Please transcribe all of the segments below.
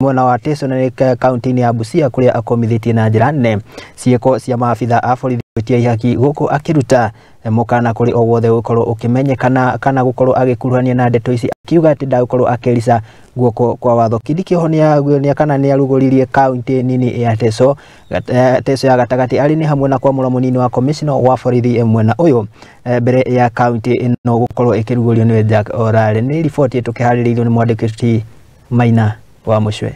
Mwena wa Teso na kaunti-inĩ ya Busia kũrĩa akomithĩtie na njĩra nene ciĩko cia maabitha a borithi gwĩtia ihaki gũkũ akĩruta mũkana kũrĩ o wothe gũkorwo ũkĩmenyekana kana gũkorwo agĩkuruhania na ndeto ici, akiuga atĩ ndagũkorwo akĩrica guoko kwa watho. Kindiki oho nĩaguonia kana nĩarugũririe kaunti nini ya Teso, Teso ya gatagatĩ arĩ nĩ hamwe na kwamũra mũnini wa commissioner wa borithi mwena ũyũ mbere ya kaunti ĩno gũkorwo ĩkĩrugũrio nĩwe Jack Orare. Nĩ riboti tũkĩharĩrĩirio nĩ mwandĩki Maina wa Mũcwe.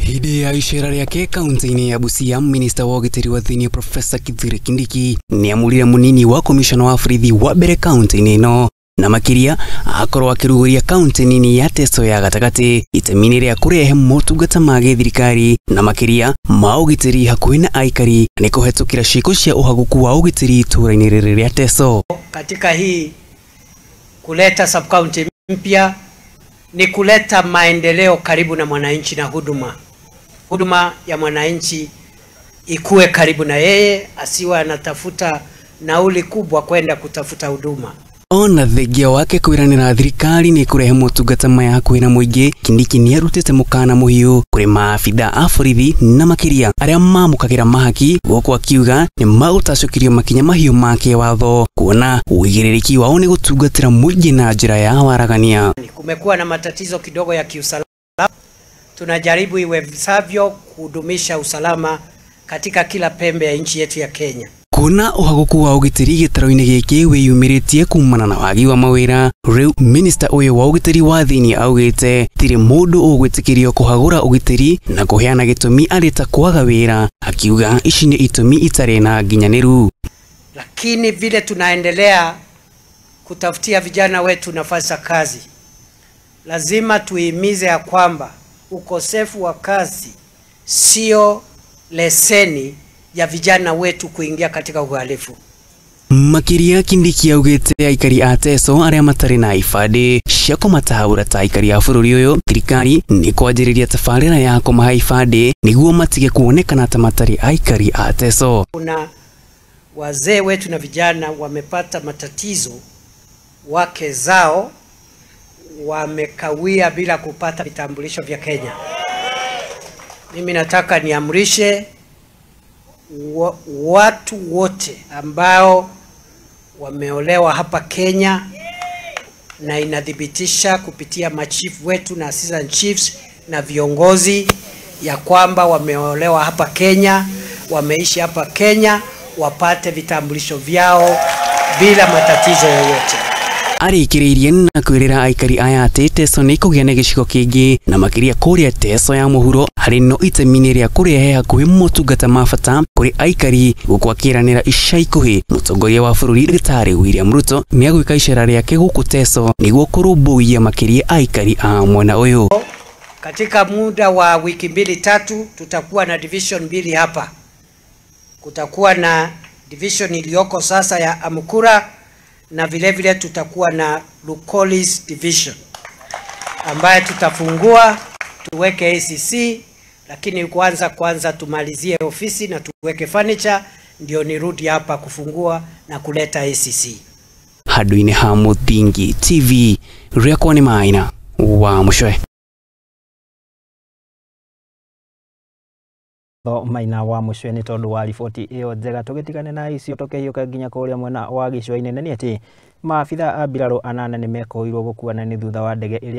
Hĩndĩ ya icera rĩake kaunti-inĩ ya Busia, minista wa ũgitĩri wa thĩinĩ Profesa Kithure Kindiki nĩamũrire mũnini wa komishona wa borithi wa mbere kaunti-inĩ ĩno, na makĩria akorwo akĩrugũria kaunti nini ya Teso ya gatagatĩ itemi-inĩ rĩa kũrehe motungata ma gĩthirikari na makĩria ma ũgitĩri hakuhĩ na aikari nĩ kũhetũkĩra ciĩko cia ũhagũku wa ũgitĩri itũũra-inĩ rĩrĩ rĩa Teso. Katika hii kuleta sub county mpya ni kuleta maendeleo karibu na mwananchi na huduma. Huduma ya mwananchi ikue karibu na yeye, asiwe anatafuta nauli kubwa kwenda kutafuta huduma. Ona thengia wake kwiranira thirikari ni kurehe motungata maya hakuhĩ na mũingĩ, Kindiki nĩarutĩte mũkana mũhiũ kũrĩ maabitha a borithi na makĩria arĩa mamũkagĩra mahaki, gũkũ akiuga nĩ magũtacũkĩrio makinya mahiũ ma kĩwatho kuona ũigĩrĩrĩki wao nĩ gũtungatĩra mũingĩ na njĩra ya waragania. Kumekuwa na matatizo kidogo ya kiusalama, tunajaribu iwezavyo kudumisha usalama katika kila pembe ya nchi yetu ya Kenya. Kuona ũhagũku wa ũgitĩri gĩtarũ-inĩ gĩkĩ wĩyumĩrĩtie kumana na wagi wa mawĩra, rĩu minista ũyũ wa ũgitĩri wa thĩinĩ augĩte tirĩ mũndũ ũgwĩtĩkĩrio kũhagũra ũgitĩri na kũheana gĩtũmi arĩ ta kwaga wĩra, akiuga ici nĩ itũmi itarĩ na nginyanĩru. Lakini vile tunaendelea kutafutia vijana wetu nafasi za kazi, lazima tuihimize ya kwamba ukosefu wa kazi sio leseni ya vijana wetu kuingia katika uhalifu. Makĩria Kindiki augĩte aikari a Teso arĩa matarĩ na ibandĩ cia kũmatahũra ta aikari a bũrũri ũyũ, thirikari nĩ kwanjĩrĩria tabarĩra ya kũmahe ibandĩ nĩguo matige kuonekana ta matarĩ aikari a Teso. Kuna wazee wetu na vijana wamepata matatizo, wake zao wamekawia bila kupata vitambulisho vya Kenya. Mimi nataka niamrishe watu wote ambao wameolewa hapa Kenya, na inadhibitisha kupitia machief wetu na assistant chiefs na viongozi ya kwamba wameolewa hapa Kenya, wameishi hapa Kenya, wapate vitambulisho vyao bila matatizo yoyote. Arĩkĩrĩirie na kwĩrĩra aikari aya atĩ Teso nĩ ĩkũgĩa na gĩcigo kĩngĩ na makĩria kũrĩa Teso ya mũhuro harĩ no itemi-inĩ rĩa kũrehe hakuhĩ motungata ma bata kũrĩ aikari, gũkũ akĩranĩra ica ikuhĩ mũtongoria wa bũrũri Ndagĩtarĩ William Ruto nĩagwĩka icera rĩake gũkũ Teso nĩguo kũrũmbũiya makĩria aikari a mwena ũyũ. Katika muda wa wiki mbili tatu tutakuwa na division mbili hapa. Kutakuwa na division iliyoko sasa ya Amukura na vile vile tutakuwa na Lukolis division ambaye tutafungua tuweke ACC, lakini kwanza tumalizie ofisi na tuweke furniture ndio nirudi hapa kufungua na kuleta ACC. Handũ-inĩ ha Mũthingi TV, rĩakwa nĩ Maina wa Mũcwe. Maina wa Mũcwe nĩ tondũ wa riboti ĩyo njega. Tũgĩtigane na icio tũkĩhiũka nginya kũrĩa mwena wa gĩcũa-inĩ, na nĩ atĩ maabitha a mbirarũ anana nĩ mekũirwo gũkuana nĩ thutha wa ndege ĩrĩa